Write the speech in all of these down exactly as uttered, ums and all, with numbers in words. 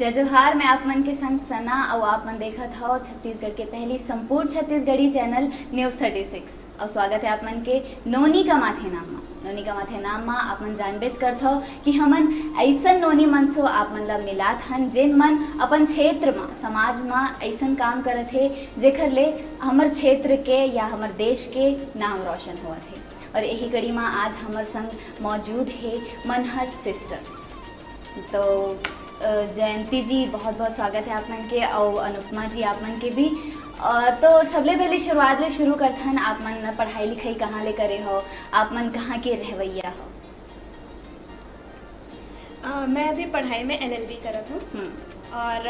जय जोहार, मैं आप मन के संग सना, अउ आप मन देखत हव छत्तीसगढ़ के पहली संपूर्ण Chhattisgarhi channel news thirty six. अउ स्वागत है आप मन के नोनी कमाथे नाम मा। नोनी कमाथे नाम मा आप मन जानबेच करथव कि हमन अइसन नोनी मन सो आप मन ला मिलात हन, जेन मन अपन क्षेत्र मा, समाज मा अइसन काम करत हे, जेखर ले हमर क्षेत्र के या हमर देश के नाम रोशन होवत हे। और यही कड़ी मा आज हमर संग मौजूद हे मनहर सिस्टर्स। तो, अ, जयंती जी, बहुत-बहुत स्वागत है आप मन के, अउ अनुपमा जी, आप मन के भी। अ, तो सबले पहले शुरुआत ले शुरू करथन, आप मन पढ़ाई लिखाई कहाँ ले करे हो, आप मन कहाँ के रहवैया हो? अ, मैं अभी पढ़ाई में एलएलबी करत हूँ। हम्म। और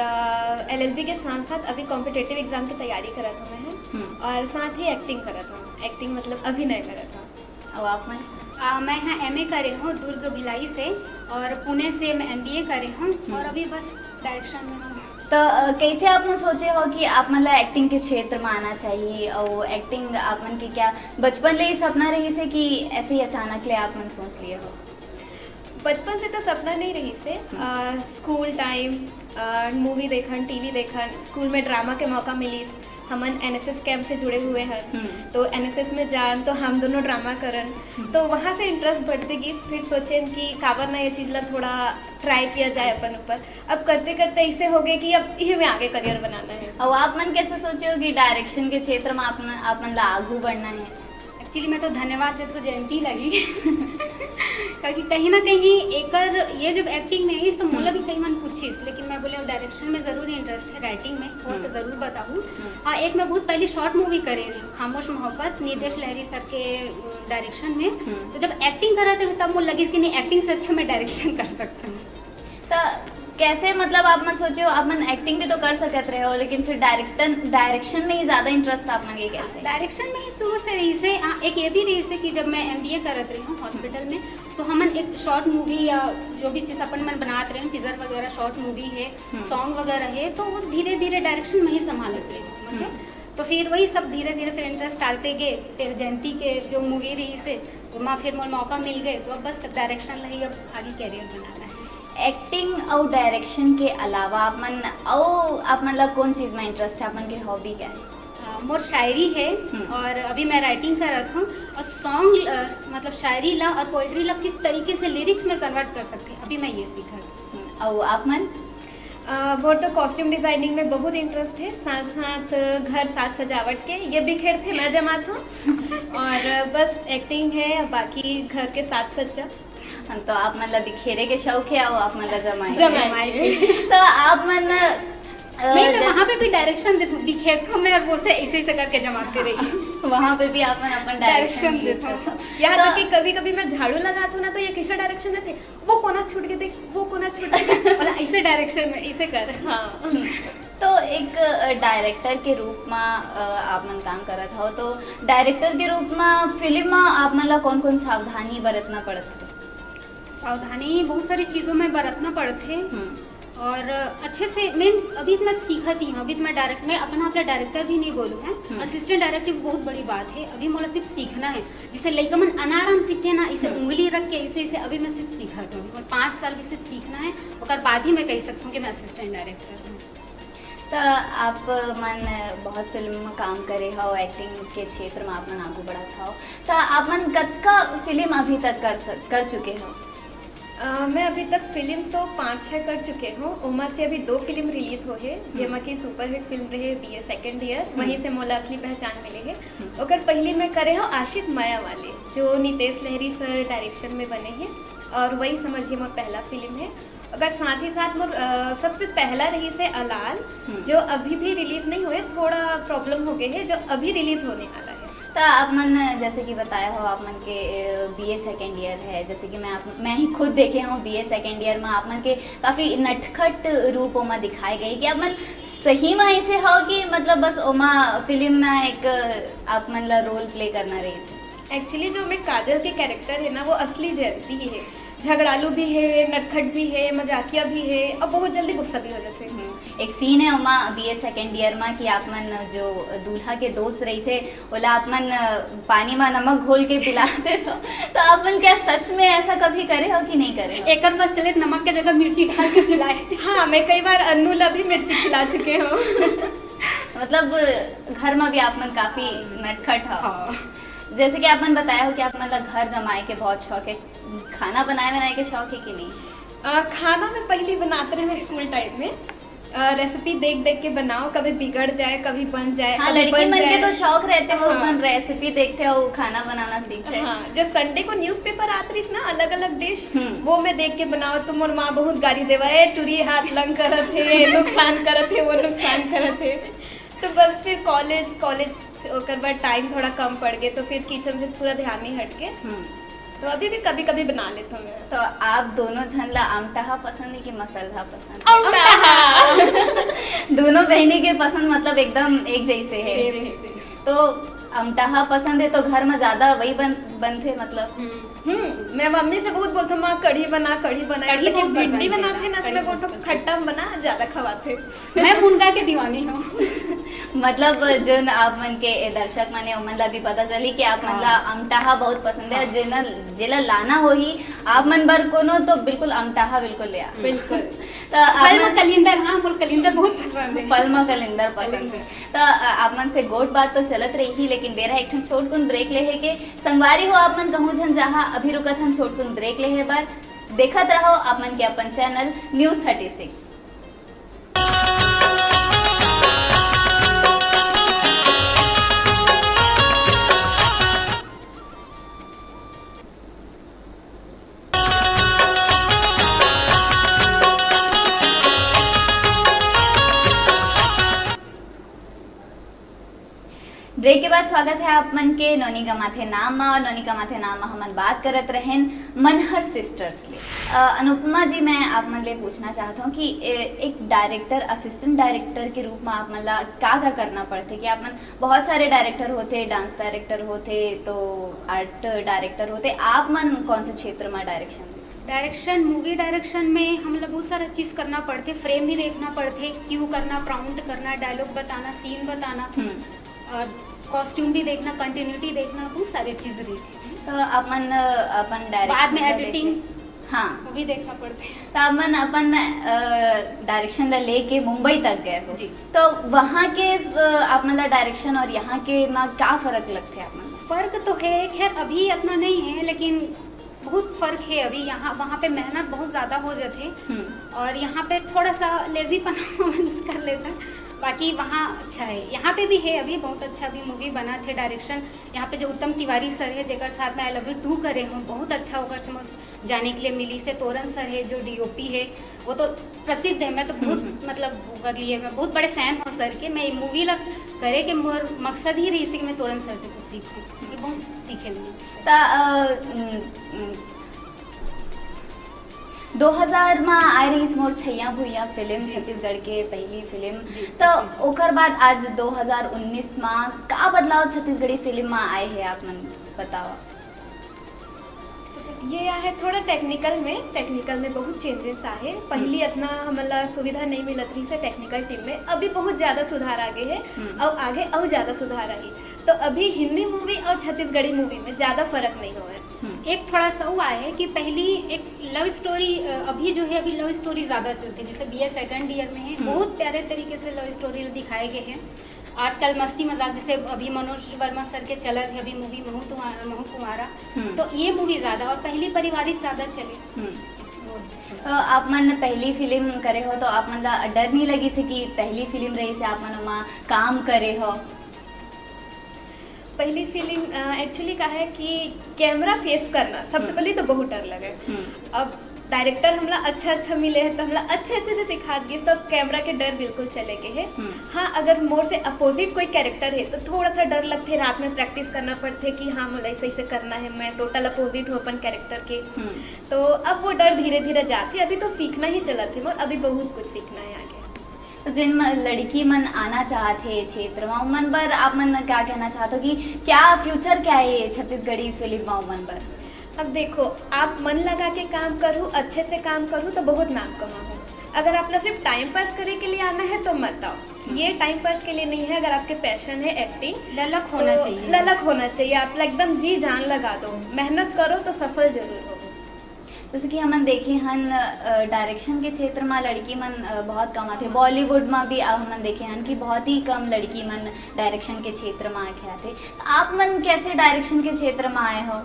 एलएलबी के साथ साथ अभी कॉम्पिटिटिव एग्जाम की तैयारी करत हूँ मैं। हम्म। और साथ ही एक्टिंग करत हूँ। एक्टिंग मतलब अभिनय करत हूँ। अउ आप मन? आ, मैं यहाँ एमए करे हूँ दुर्ग भिलाई से, और पुणे से मैं एमबीए करे हूँ, हम्म। और अभी बस डायरेक्शन में हूँ। तो, अ, कैसे आप मन सोचे हो कि आप मन ला एक्टिंग के क्षेत्र में आना चाहिए, और एक्टिंग आप मन के क्या बचपन ले ही सपना रहिस हे कि ऐसे ही अचानक ले आप मन सोच लिए हो? बचपन से तो सपना नहीं रहिस हे। हम्म। अ, स्कूल टाइम, अ, मूवी देखन, टीवी देखन, स्कूल में ड्रामा के मौका मिलिस, हमन एनएसएस कैंप से जुड़े हुए हन। हम्म। तो एनएसएस में जान तो हम दोनों ड्रामा करन, हम्म। तो वहाँ से इंटरेस्ट बढ़ते गिस। फिर सोचेन कि काबर ना ये चीज़ ला थोड़ा ट्राई किया जाए अपन ऊपर। अब करते करते ऐसे हो गए कि अब इही में आगे करियर बनाना है। और आप मन कैसे सोचे हो कि डायरेक्शन के क्षेत्र में आप, आप मन ला आगू बढ़ना है? एक्चुअली मैं तो धन्यवाद देत तो जयंती लगी क्योंकि कहीं ना कहीं एकर ये जब एक्टिंग में आइस तो मोला भी कई मन पूछिस, लेकिन मैं बोले डायरेक्शन में जरूर इंटरेस्ट है, राइटिंग में, वो तो हम्म। जरूर बताऊँ। हम्म। हाँ, एक मैं बहुत पहली शॉर्ट मूवी करे रही हूँ, खामोश मोहब्बत, नितेश लहरी सर के डायरेक्शन में। हम्म। तो जब एक्टिंग करत रही तब मोला लगिस कि नहीं, एक्टिंग से अच्छा मैं डायरेक्शन कर सकता हूँ। तो कैसे, मतलब, आप मन सोचे हो, आप मन एक्टिंग भी तो कर सकत रहे हो, लेकिन फिर डायरेक्टर, डायरेक्शन में ही ज़्यादा इंटरेस्ट आप मन के कैसे? डायरेक्शन में ही शुरू से रहिस हे। हाँ, एक ये भी रहिस हे कि जब मैं एमबीए करत रही हूँ हॉस्पिटल में, तो हमन एक शॉर्ट मूवी या जो भी चीज़ अपन मन बनात रहे, टीजर वगैरह, शॉर्ट मूवी है, हम्म। सॉन्ग वगैरह है, तो वो धीरे धीरे डायरेक्शन में ही संभालत रही हूँ, मतलब। हम्म। तो फिर वही सब धीरे धीरे फिर इंटरेस्ट डालते गए। फिर जयंती के जो मूवी रहिस हे, ओमा फिर मोर मौका मिल गए, तो अब बस डायरेक्शन ला ही अब आगे करियर बनाना है। एक्टिंग और डायरेक्शन के अलावा आप मन, और आप मन ला कौन चीज़ में इंटरेस्ट है? आप मन के हॉबी क्या है? अ, मोर शायरी है हम्म। और अभी मैं राइटिंग करत हूँ, और सॉन्ग, अ, मतलब शायरी ला और पोइट्री ला किस तरीके से लिरिक्स में कन्वर्ट कर सकते हैं, अभी मैं ये सीख रही हूँ। हम्म, और आप मन? अ, मोर तो कॉस्ट्यूम डिजाइनिंग में बहुत इंटरेस्ट है, साथ साथ घर साज सजावट के, ये बिखेरथे मैं जमात हूँ। और बस एक्टिंग है, बाकी घर के साज सज्जा। हम तो आप मन ला बिखेरे के शौक है और आप मन ला जमाए। जमाए। तो आप मन, अ, नहीं, मैं जैसे वहाँ पे भी डायरेक्शन देती हूँ, बिखेरती हूँ मैं और बोलते हैं, ऐसे ऐसे करके जमा के रही। वहाँ पे भी आप मन अपन डायरेक्शन डायरेक्शन यूज देता हूँ। करते हो। यहाँ तो तक कि कभी कभी मैं झाड़ू लगाती हूँ ना, तो ये कैसे डायरेक्शन देते, वो कोना छूट के देख, वो कोना छूट के देख। मतलब ऐसे डायरेक्शन में ऐसे कर। हाँ। तो एक डायरेक्टर के रूप में, अ, आप मन काम करत हो, तो डायरेक्टर के रूप में फिल्म में आप मन ला कौन कौन सावधानी बरतना पड़त है? सावधानी बहुत सारी चीज़ों में बरतना पड़ते हैं। हम्म। और अच्छे से मैं अभी तो मैं सीखत ही हूँ, अभी तो मैं डायरेक्ट, मैं अपना अपना डायरेक्टर भी नहीं बोलूँ है, हम्म। असिस्टेंट डायरेक्टर बहुत बड़ी बात है। अभी मोला सिर्फ सीखना है, जैसे लइका मन अनार आम सीखते हैं ना, इसे हम्म। उंगली रख के इसे इसे अभी मैं सिर्फ सीखत हूँ और पाँच साल भी सिर्फ सीखना है, ओकर बाद ही मैं कह सकती हूँ कि मैं असिस्टेंट डायरेक्टर हूँ। तो आप मन बहुत फिल्म में काम करे हो, एक्टिंग के क्षेत्र में आप मन आगू बढ़त हो, तो आप मन कतका फिल्म अभी तक कर सक, कर चुके हो? अ, मैं अभी तक फिल्म तो पाँच छः कर चुके हूँ। ओमा से अभी दो फिल्म रिलीज हो है, जेमा की सुपरहिट फिल्म रहे बीए सेकंड ईयर, वहीं से मोला असली पहचान मिले है। ओकर पहली मैं करे हूँ आशिक माया वाले, जो नितेश लहरी सर डायरेक्शन में बने हैं, और वही समझिए मोर पहला फिल्म है। अगर साथ ही साथ मोर, अ, सबसे पहला रहिस हे अलाल, हम्म। जो अभी भी रिलीज नहीं हुए, थोड़ा प्रॉब्लम हो गए है, जो अभी रिलीज होने वाला है। तो आप मन जैसे कि बताया हो, आप मन के बीए सेकेंड ईयर है, जैसे कि मैं आप, मैं ही खुद देखे हूँ बीए सेकेंड ईयर में आप मन के काफ़ी नटखट रूप ओमा दिखाए गए कि आप मन सही में ऐसे हो कि मतलब बस ओमा फिल्म में एक आप मन ला रोल प्ले करना रहिस हे। एक्चुअली जो मैं काजल के कैरेक्टर है ना, वो असली जयंती ही है। झगड़ालू भी है, नटखट भी है, मजाकिया भी है और बहुत जल्दी गुस्सा भी हो जाते हैं। हम्म। एक सीन है ओमा बीए सेकंड ईयर मा कि आप मन जो दूल्हा के दोस्त रहिथे, ओला आप मन, अ, पानी मा नमक घोल के पिला देथो। तो आप मन क्या सच में ऐसा कभी करे हो कि नहीं करे हो? एकर बस चले नमक के जगह मिर्ची डाल के पिलाए। हाँ, मैं कई बार अन्नू ला भी मिर्ची खिला चुके हूँ। मतलब, घर मा भी आप मन काफी नटखट हो। हाँ। जैसे कि आप मन बताए हो कि आप मन ला घर जमाए के बहुत शौक है, खाना बनाए बनाए के शौक है कि नहीं? अ, खाना मैं पहली बनाते रहे स्कूल टाइम में। अ, रेसिपी देख देख के बनाओ, कभी बिगड़ जाए, कभी बन जाए, हाँ, कभी लड़की बन मन के जाए। तो शौक रहते हैं, वो हाँ। अपन रेसिपी देखते हो, खाना बनाना सीखते हैं। हाँ, जब संडे को न्यूज़पेपर आत रहिस ना, अलग-अलग डिश, हम्म। वो मैं देख के बनाओ, तो मोर माँ बहुत गारी देवा, "ए, टुरी हाथ लंग करत हे, नुकसान करत हे, वो नुकसान करत हे।" तो बस फिर कॉलेज, कॉलेज, ओकर बाद टाइम थोड़ा कम पड़ गए, तो फिर किचन से पूरा ध्यान नहीं हट के। हम्म। तो अभी भी कभी-कभी बना लेता हूँ मैं। तो आप दोनों झन ला अमटहा पसंद है कि मसलहा पसंद है? अमटहा। दोनों बहनी के पसंद मतलब एकदम एक जैसे है। सेम, सेम। तो अमटहा पसंद है तो घर में ज्यादा वही बन, बनथे मतलब? हम्म, हम्म, मैं मम्मी से बहुत बोलता हूँ, "माँ, कढ़ी बना, कढ़ी बना।" कढ़ी लेकिन बहुत भिंडी पसंद है, बनाते ना, तो कढ़ी मैं बोलता हूँ, बहुत पसंद "खट्टा में बना, ज्यादा खवाते।" मैं मुनगा के दीवानी हूँ। मतलब, जोन आप मन के ए दर्शक मन हे, ओमन ला भी पता चली कि आप मन ला हाँ। अमटाहा बहुत पसंद है। हाँ। जेना, जेला लाना होही आप मन बर कोनो, तो बिल्कुल अमटाहा बिल्कुल ले आ। बिल्कुल। तो आप फल में मन कलिंदर, हाँ, मोर कलिंदर बहुत पसंद है। फल में कलिंदर पसंद है। कलिंदर। तो, अ, आप मन से गोठ बात तो चलत रही, लेकिन बेरा एक ठन छोटकुन ब्रेक ले हे के। संगवारी हो, आप मन कहूँ झन जहाँ अभी रुकत हन, छोटकुन ब्रेक ले हे बर। देखत रहो आप मन के अपन channel news thirty six. Break के बाद स्वागत है आप मन के नोनी कमाथे नाम मा। और नोनी कमाथे नाम मा हमन बात करत रहेन मनहर सिस्टर्स ले। अ, अनुपमा जी, मैं आप मन ले पूछना चाहत हूँ कि ए-, एक डायरेक्टर, असिस्टेंट डायरेक्टर के रूप में आप मन ला का का करना पड़थे कि आप मन, बहुत सारे डायरेक्टर होथे, डांस डायरेक्टर होथे, तो आर्ट डायरेक्टर होथे, आप मन कौन से क्षेत्र में डायरेक्शन देथे? डायरेक्शन, मूवी डायरेक्शन में हमला बहुत सारा चीज करना पड़थे, फ्रेम भी देखना पड़थे, क्यों करना, प्राउंट करना, डायलॉग बताना, सीन बताना, हम्म। और कॉस्ट्यूम भी देखना, कंटिन्यूटी देखना, बहुत सारे चीज रहिथे। तो अपन, अपन बाद में डायरेक्शन ला एडिटिंग, लेके, हाँ। वो भी देखना पड़थे। तो अपन, अपन, अ, डायरेक्शन ला लेके मुंबई तक गए हो। जी। तो वहाँ के, अ, आप मन ला डायरेक्शन और यहाँ के मा का फर्क लगथे आप मन? फर्क तो है, खैर अभी इतना नहीं है, लेकिन बहुत फर्क है अभी। यहाँ, वहाँ पे मेहनत बहुत ज्यादा हो जाथे हम्म। और यहाँ पे थोड़ा सा लेजीपना कर लेता, बाकी वहाँ अच्छा है। यहाँ पे भी है अभी बहुत अच्छा, अभी मूवी बना थे, डायरेक्शन यहाँ पे जो उत्तम तिवारी सर है, जेकर साथ में आई लव यू टू करे हूँ, बहुत अच्छा ओकर से मोर जाने के लिए मिली से। तोरन सर है जो डीओपी है, वो तो प्रसिद्ध है, मैं तो बहुत, हम्म, हम्म। मतलब, ओकर लिए मैं बहुत बड़े फैन हूँ सर के। मैं ये मूवी ला करे के मोर मकसद ही रही कि मैं तोरन सर से कुछ सीखूँ, ये बहुत सीखे मिली। त, अ, उम, उम, दो हज़ार मा आए रहिस मोर छैया भुइया फिल्म, जी। छत्तीसगढ़ के पहली फिल्म। जी, तो सही। ओकर बाद आज दो हज़ार उन्नीस मा का बदलाव छत्तीसगढ़ी फिल्म मा आए हे, आप मन बतावा। ये आहे थोड़ा टेक्निकल में, टेक्निकल में बहुत चेंजेस आहे। पहली हम्म। इतना हमला सुविधा नहीं मिलत रहिस हे टेक्निकल टीम में, अभी बहुत ज्यादा सुधार आ गए है हम्म। और आगे और ज्यादा सुधार आही। तो अभी हिंदी मूवी और छत्तीसगढ़ी मूवी में ज्यादा फर्क नहीं हुआ है। हम्म। एक थोड़ा सा हुआ है कि पहली एक लव स्टोरी, अ, अभी जो है, अभी लव स्टोरी ज्यादा चलती है, जैसे बीए सेकंड ईयर में है, हम्म। बहुत प्यारे तरीके से लव स्टोरी दिखाए गए हैं। आजकल मस्ती मजाक, जैसे अभी मनोज वर्मा सर के चलत है अभी मूवी महू तुम्हा-, महू कुमारा, हम्म। तो ये मूवी ज्यादा और पहली पारिवारिक ज्यादा चले। हम्म। वो। तो आप मन पहली फिल्म करे हो, तो आप मन ला डर नहीं लगिस हे कि पहली फिल्म रहिस हे, आप मन ओमा काम करे हो? पहली फिल्म, अ, एक्चुअली का है कि कैमरा फेस करना सबसे हम्म। पहले तो बहुत डर लगे। हम्म। अब डायरेक्टर हमला अच्छा अच्छा मिले है, तो हमला अच्छे अच्छे से सिखा दिए, तो अब कैमरा के डर बिल्कुल चले गए है। हम्म। हाँ, अगर मोर से अपोजिट कोई कैरेक्टर है, तो थोड़ा सा डर लगथे, रात में प्रैक्टिस करना पड़थे कि हाँ, मोला ऐसे ऐसे करना है, मैं टोटल अपोजिट हूँ अपन कैरेक्टर के। हम्म। तो अब वो डर धीरे धीरे जाथे, अभी तो सीखना ही चलत है मोर, अभी बहुत कुछ सीखना है आगे। तो जिन म-, लड़की मन आना चाहत हे क्षेत्र में, उमन बर आप मन का कहना चाहत हो कि क्या फ्यूचर क्या है ये छत्तीसगढ़ी फिल्म में उमन बर? अब देखो, आप मन लगा के काम करू, अच्छे से काम करू, तो बहुत नाम कमाओ। अगर आप लोग सिर्फ टाइम पास करे के लिए आना है तो मत आओ। ये टाइम पास के लिए नहीं है। अगर आपके पैशन है एक्टिंग, ललक होना तो चाहिए। ललक होना चाहिए। आप लोग एकदम जी जान लगा दो, मेहनत करो तो सफल जरूर होगे। जैसे कि हमन देखे हन डायरेक्शन के क्षेत्र में लड़की मन अ, बहुत कम आथे। बॉलीवुड में भी हमन देखे हन कि बहुत ही कम लड़की मन डायरेक्शन के क्षेत्र में आके आथे। तो आप मन कैसे डायरेक्शन के क्षेत्र में आए हो?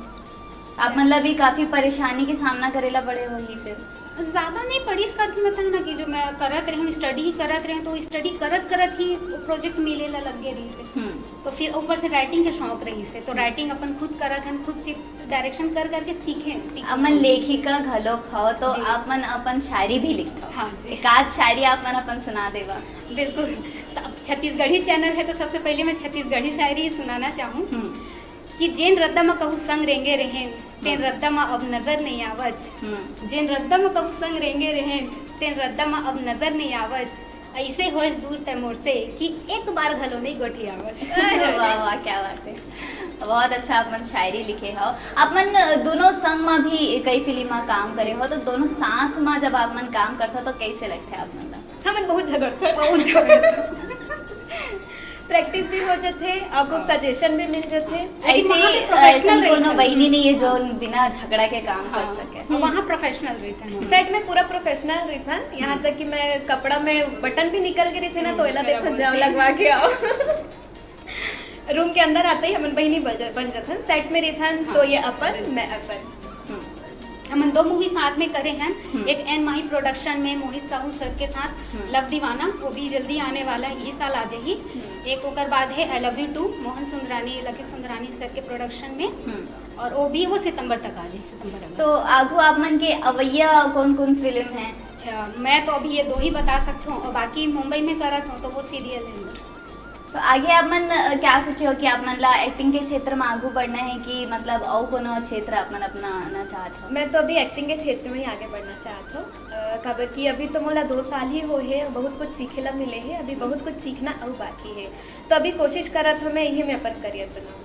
आप मन ला भी काफी परेशानी के सामना करेला पड़े होही फिर। ज्यादा नहीं पढ़ी, इस करके मतलब ना कि जो मैं करत रही हूँ, स्टडी ही करत रही हूँ, तो स्टडी करत करत ही प्रोजेक्ट मिले ला लग गए रही से। हम्म। तो फिर ऊपर से राइटिंग के शौक रही से, तो राइटिंग अपन खुद करत हन, खुद से डायरेक्शन कर करके सीखे, सीखे। आप मन लेखिका घलोक हो, तो जी। आप मन अपन शायरी भी लिखत हो। हाँ जी। एक आध शायरी आप मन अपन सुना देवा। बिल्कुल। सब छत्तीसगढ़ी चैनल है, तो सबसे पहले मैं छत्तीसगढ़ी शायरी ही सुनाना चाहूँ हम्म। कि जेन रद्दा म कहूँ संग रेंगे रहेन, तेन रद्दा म अब नजर नहीं आवच। हम्म। जेन रद्दा म कहूँ संग रेंगे रहेन, तेन रद्दा म अब नजर नहीं आवच। ऐसे होश दूर तय मोर से कि एक बार घलो नहीं गोठियावच। वाह वाह, क्या बात है। बहुत अच्छा आप मन शायरी लिखे हो। आप मन दोनों संग में भी कई फिल्म में काम करे हो, तो दोनों साथ में जब आप मन काम करता तो कैसे लगते आप मन ला? हमन बहुत झगड़थन, बहुत झगड़थन। प्रैक्टिस भी हो जथे और कुछ सजेशन भी मिल जथे। ऐसी वहाँ पे ऐसी professional कोनो रहते बहिनी नहीं है जो बिना झगड़ा के काम कर सके। और वहाँ प्रोफेशनल रहते हैं। सेट में पूरा प्रोफेशनल रहथन, यहाँ तक कि मैं कपड़ा में बटन भी निकल के रहथे ना, तो एला देखो, जाओ लगवा के आओ। रूम के अंदर आते ही हमन बहिनी बन ज- बन जथन। सेट में रहथन तो ये अपन, मैं अपन। हम्म। हमन दो मूवी साथ में करे हैं। हम्म। एक एन माही प्रोडक्शन में मोहित साहू सर के साथ हम्म। लव दीवाना, वो भी जल्दी आने वाला है, यही साल आ जाही। हम्म। एक ओकर बाद है I love you too, Mohan Sundrani, Lucky Sundrani sir के प्रोडक्शन में, हम्म। और वो भी वो सितंबर तक आ जाही, सितंबर अगस्त। तो आगू आप मन के अवैया कौन कौन फिल्म है? अ, मैं तो अभी ये दो ही बता सकती हूँ, और बाकी मुंबई में करत हूँ तो वो सीरियल है। तो आगे आप मन अ, क्या सोचे हो कि आप मन ला एक्टिंग के क्षेत्र में आगू बढ़ना है कि मतलब और कोनो क्षेत्र आप मन अपनाना चाहत हो? मैं तो अभी एक्टिंग के क्षेत्र में ही आगे बढ़ना चाहत हूँ, अ, काबर कि अभी तो मोला दो साल ही हो है, बहुत कुछ सीखे ला मिले है, अभी बहुत कुछ सीखना अउ बाकी है, तो अभी कोशिश करत हूँ मैं यही में अपन करियर बनाऊँ।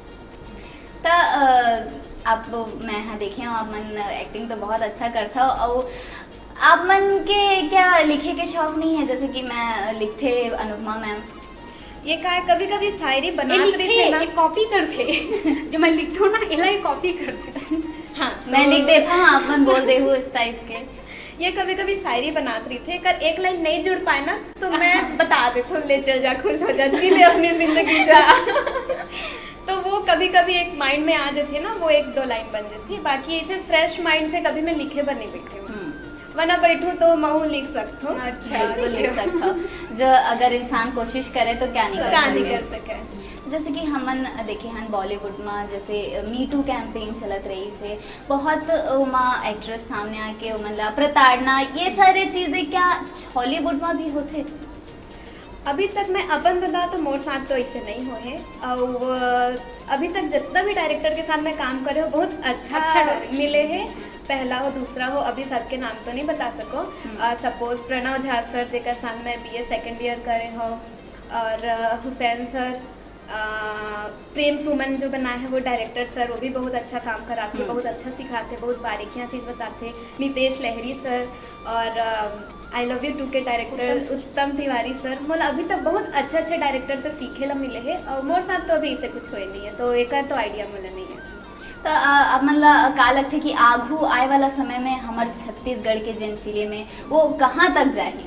त अ, आप, मैं हा देखे हूँ आप मन एक्टिंग तो बहुत अच्छा करता हो। और आप मन के क्या लिखे के शौक नहीं है, जैसे कि मैं लिखथे अनुपमा मैम? ये का है, कभी कभी शायरी ये बनात रही थे ना। ये कॉपी करते जो मैं लिखती हूँ ना, इला ये कॉपी करते। हाँ, मैं तो लिख देता हूँ, आप मन बोल दे हो इस टाइप के। ये कभी कभी शायरी बनात रही थे, अगर एक लाइन नहीं जुड़ पाए ना तो मैं बता देता हूँ, ले चल जा, खुश हो जा, जी ले अपनी जिंदगी जा। तो वो कभी कभी एक माइंड में आ जाते ना, वो एक दो लाइन बन जाती है, बाकी ऐसे फ्रेश माइंड से कभी मैं लिखे बर नहीं बैठे हूँ। हम्म। वरना बैठू तो महू लिख सकता हूँ। अच्छा, बिल्कुल लिख सकता हो। जो अगर इंसान कोशिश करे तो क्या नहीं कर का नहीं सके। कर सके। जैसे कि हमन देखे हन बॉलीवुड में जैसे मी टू कैंपेन चलत रही से, बहुत ओमा एक्ट्रेस सामने आके ओमन ला प्रताड़ना, ये सारे चीजें क्या हॉलीवुड में भी होते? अभी तक मैं अपन बताओ तो मोर साथ तो ऐसे नहीं हो है। और अभी तक जितना भी डायरेक्टर के साथ मैं काम करे हो, बहुत अच्छा, अच्छा डायरेक्टर। मिले है। पहला हो, दूसरा हो, अभी सबके नाम तो नहीं बता सको। सपोज प्रणव झा सर, जेकर साथ मैं बीए सेकंड ईयर करे हो, और अ, हुसैन सर, अ, प्रेम सुमन जो बनाए हैं वो डायरेक्टर सर, वो भी बहुत अच्छा काम कराते हैं, बहुत अच्छा सिखाते हैं, बहुत बारीकियां चीज बताते हैं। नितेश लहरी सर और आई लव यू टू के डायरेक्टर उत्तम तिवारी सर, मतलब अभी तक बहुत अच्छे अच्छे डायरेक्टर से सीखे ला मिले हैं, और मोर साथ तो अभी इसे कुछ हुए नहीं है, तो एक तो आइडिया मुझे नहीं है। तो अ, आप मन ला का लगथे कि आघू आए वाला समय में हमर छत्तीसगढ़ के जेन फिल्म है वो कहाँ तक जाही?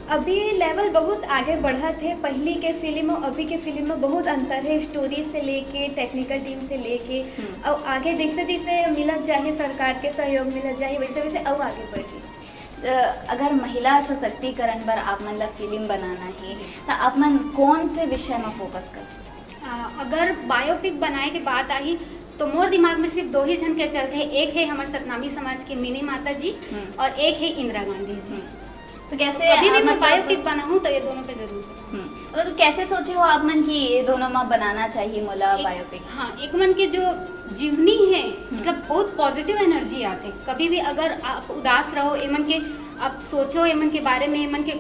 अभी लेवल बहुत आगे बढ़त है। पहली के फिल्म और अभी के फिल्म में बहुत अंतर है, स्टोरी से लेके, टेक्निकल टीम से लेके। और आगे जैसे जैसे मिलत जाही, सरकार के सहयोग मिलत जाही, वैसे वैसे और आगे बढ़ी। अ, अगर महिला सशक्तिकरण पर आप मन ला फिल्म बनाना है तो आप मन कौन से विषय में फोकस कर? अ, अगर बायोपिक बनाए के बात आही तो मोर दिमाग में सिर्फ दो ही जन के चलते हैं। एक है हमारे सतनामी समाज की मिनी माता जी और एक है इंदिरा गांधी जी। तो कैसे अभी भी अ, मैं मतलब- बायोपिक बनाऊँ तो ये दोनों पे जरूर बनाऊँ। हम्म, मतलब कैसे सोचे हो आप मन कि ये दोनों में बनाना चाहिए मोला एक- बायोपिक? हाँ, एक मन के जो जीवनी है, मतलब बहुत पॉजिटिव एनर्जी आते। कभी भी अगर आप उदास रहो, एमन के आप सोचो, एमन के बारे में, एमन के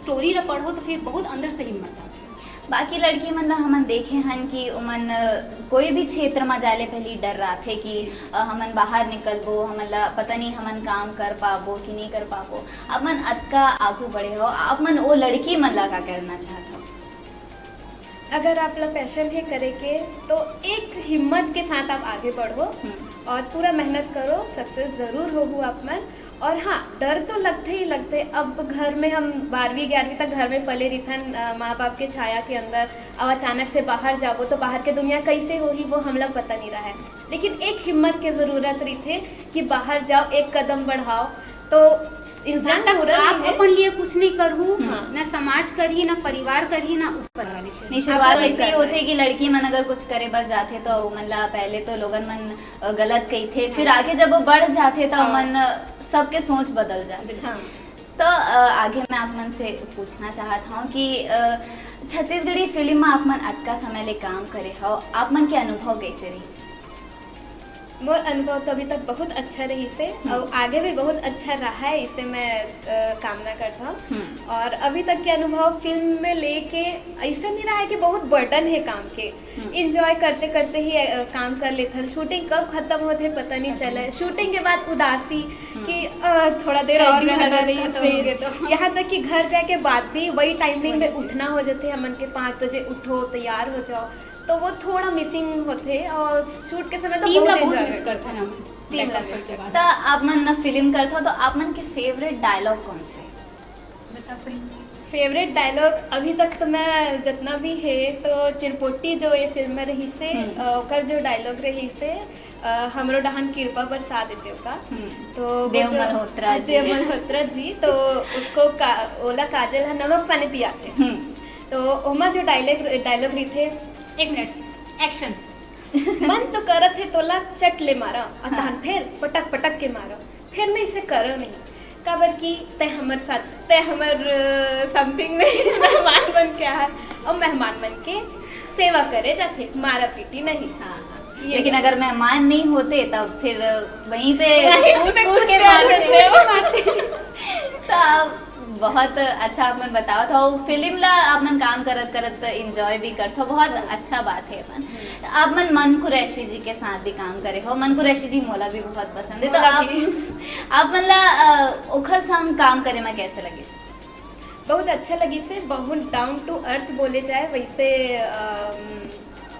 स्टोरी ला पढ़ो तो फिर बहुत अंदर से हिम्मत आते। बाकी लड़की मन ला हमन देखे हन कि ओमन, अ, कोई भी क्षेत्र म जाए ले पहली डर रहिथे कि, अ, हमन बाहर निकलबो, हमन ला पता नहीं हमन काम कर पाबो कि नहीं कर पाबो। आप मन अतका आगू बढ़े हो, आप मन ओ लड़की मन ला का करना चाहत हो? अगर आप ला पैशन हे करे के, तो एक हिम्मत के साथ आप आगे बढ़ो हम्म। और पूरा मेहनत करो, सक्सेस जरूर होहू आप मन। और हाँ, डर तो लगथे ही लगथे। अब घर में हम बारहवीं ग्यारहवीं तक घर में पले रिथन, अ, माँ बाप के छाया के अंदर, अब अचानक से बाहर जाबो तो बाहर के दुनिया कैसे होही, वो हमला पता नहीं रहा है। लेकिन एक हिम्मत के जरूरत रहिथे कि बाहर जाओ, एक कदम बढ़ाओ, तो इंसान जब तक पूरा आप नहीं है। अपन लिए कुछ नहीं करहू, हाँ। ना समाज करही, ना परिवार करही, ना ऊपर वाले करही। नहीं, आप शुरुआत अपन ऐसे ही कर होथे रहे। कि लड़की मन अगर कुछ करे बर जाथे तो मन ला पहले तो लोगन मन, अ, गलत कहिथे, फिर हाँ। आगे जब वो बढ़ जाथे तो हाँ। मन, अ, सबके सोच बदल जाथे। बिल्कुल। हाँ। तो, अ, आगे मैं आप मन से पूछना चाहत हूँ कि, अ, छत्तीसगढ़ी फिल्म में आप मन अतका समय ले काम करे हो, आप मन के अनुभव कैसे रहिस? मोर अनुभव तो अभी तक बहुत अच्छा रहिस हे हम्म। और आगे भी बहुत अच्छा रहा है, इसे मैं, अ, कामना करता हूँ। हम्म। और अभी तक के अनुभव फिल्म में लेके ऐसा नहीं रहा है कि बहुत बर्डन है काम के। हम्म। एंजॉय करते करते ही, अ, काम कर लेथन। शूटिंग कब खत्म होथे पता नहीं पता चले। नहीं। शूटिंग के बाद उदासी हम्म। कि, अ, थोड़ा देर शायद और भी रहना रहना था, तो फिर हो गया तो। यहाँ तक कि घर जाके बाद भी वही टाइमिंग में वही चीज। उठना हो जाथे हमन के, पाँच बजे उठो, तैयार हो जाओ, तो वो थोड़ा मिसिंग होथे। और शूट के समय तो टीम ला बहुत बहुत एंजॉय मिस करथन। करथन हम। टीम ला मेकअप मिस करके बाद। त आप मन न फिल्म करथो तो आप मन के फेवरेट डायलॉग कौन से? बता पहले। फेवरेट डायलॉग अभी तक तो मैं जितना भी है तो चिरपोटी जो ये फिल्म में रहिस हे, हम्म। अ, ओकर जो डायलॉग रहिस हे, अ, "हमरो डहान किरपा बरसा देते" का। हम्म। तो वो देव जो मल्होत्रा जी। देव मल्होत्रा जी, तो उसको का-, ओला काजल ह नमक पानी पियाथे। हम्म। तो ओमा जो डायलॉग, डायलॉग रहिथे, एक मिनट, एक्शन। "मन तो करत हे तोला चट ले मारा, और हाँ। तहन फेर पटक पटक के मारा, फेर मैं इसे करो नहीं, काबर कि तय हमर साथ, तय हमर, अ, समथिंग में मेहमान बन के आए, और मेहमान बन के सेवा करे जाथे, मारा पीटी नहीं।" हाँ, हाँ। ये लेकिन बात। अगर मेहमान नहीं होते तब फिर वहीं पे वहीं पे कूद, कूद के कुछ मारते। मारते। तो बहुत अच्छा आप मन बतावत हो, फिल्म ला आप मन काम करत करत एंजॉय भी करत हो, बहुत अच्छा बात है मन। आप मन मन कुरैशी जी के साथ भी काम करे हो, मन कुरैशी जी मोला भी बहुत पसंद है, तो मोला आप, भी। आप मन ला, अ, ओखर संग काम करे में कैसे लगे? बहुत अच्छा लगिस हे, बहुत डाउन टू अर्थ बोले जाए वैसे, अम,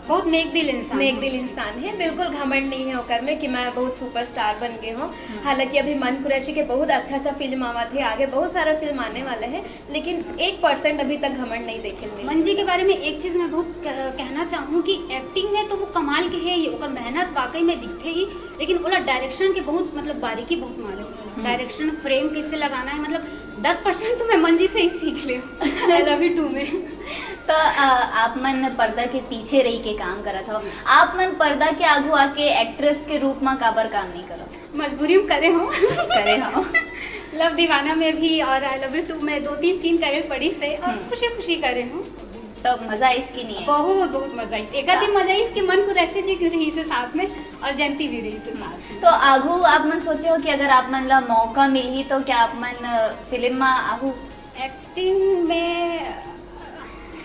बहुत नेक दिल इंसान नेक है। दिल इंसान है, बिल्कुल घमंड नहीं है ओकर में कि मैं बहुत सुपरस्टार बन गए हूँ। हम्म। हालांकि अभी मन कुरैशी के बहुत अच्छा अच्छा फिल्म आवत हे, आगे बहुत सारा फिल्म आने वाला है, लेकिन एक परसेंट अभी तक घमंड नहीं देखे मिले। मन जी के बारे में एक चीज मैं बहुत कह-, कहना चाहूँ कि एक्टिंग में तो वो कमाल के है ही, ओकर मेहनत वाकई में दिखथे ही, लेकिन ओला डायरेक्शन के बहुत, मतलब, बारीकी बहुत मालूम है। हम्म। डायरेक्शन फ्रेम कैसे लगाना है, मतलब, दस परसेंट तो मैं मन जी से ही सीख ले हूँ I Love You Too में। तो, अ, आप मन पर्दा के पीछे रही के काम करत हो, आप मन पर्दा के आगू आके एक्ट्रेस के रूप में काबर काम नहीं करो? मजबूरी में करे हो। करे हो। लव दीवाना में भी और I Love You Too में दो तीन सीन करे पड़ी से और हम्म। खुशी खुशी करे हूँ। तो मजा आइस कि नहीं है? बहुत, बहुत मजा आइस। एक भी मजा आइस कि मन कुरैशी जी रहिस हे साथ में और जयंती भी रहिस हे साथ में। तो आगू आप मन सोचे हो कि अगर आप मन ला मौका मिलही तो क्या आप मन, अ, फिल्म में आहू? एक्टिंग में